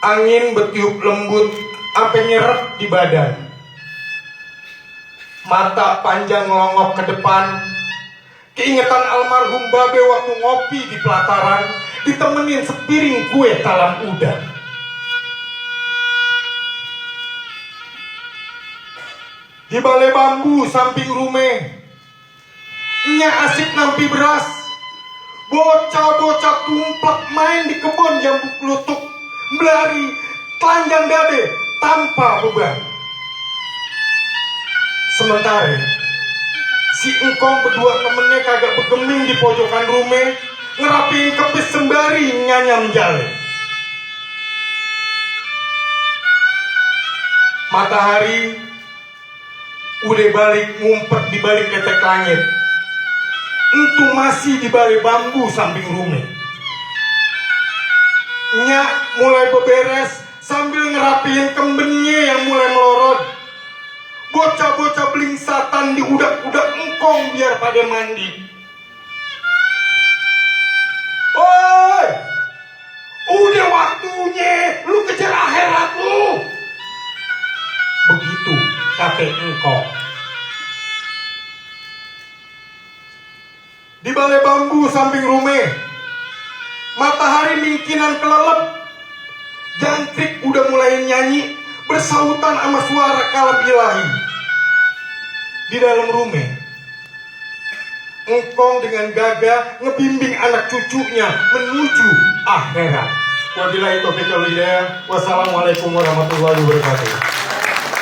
Angin bertiup lembut sampai nyeret di badan. Mata panjang ngelongok ke depan. Keingetan almarhum Babe waktu ngopi di pelataran, ditemenin sepiring kue talam udang. Di balai bambu samping rumah, Nya asik nampi beras. Bocah-bocah tumplek main di kebun jambu kelutuk, melari telanjang dade tanpa beban. Sementara si engkong berdua temennya kagak bergeming di pojokan rumah, ngerapiin kepis sembari nyanyam jale. Matahari udah balik ngumpet di balik ketek langit. Entu masih di balai bambu samping rumah. Nya mulai beberes sambil ngerapiin kembennya yang mulai melorot. Bocah-bocah belingsatan di udak-udak engkong biar pada mandi. Oi, udah waktunya lu kejar akhirat lu. Begitu kata engkong. Di balai bambu samping rumah, matahari mingkinan kelelep. Jangkrik udah mulai nyanyi bersautan sama suara kalam ilahi. Di dalam rumah, engkong dengan gagah ngebimbing anak cucunya menuju akhirat. Wabillahi taufiq wal hidayah. Wassalamualaikum warahmatullahi wabarakatuh.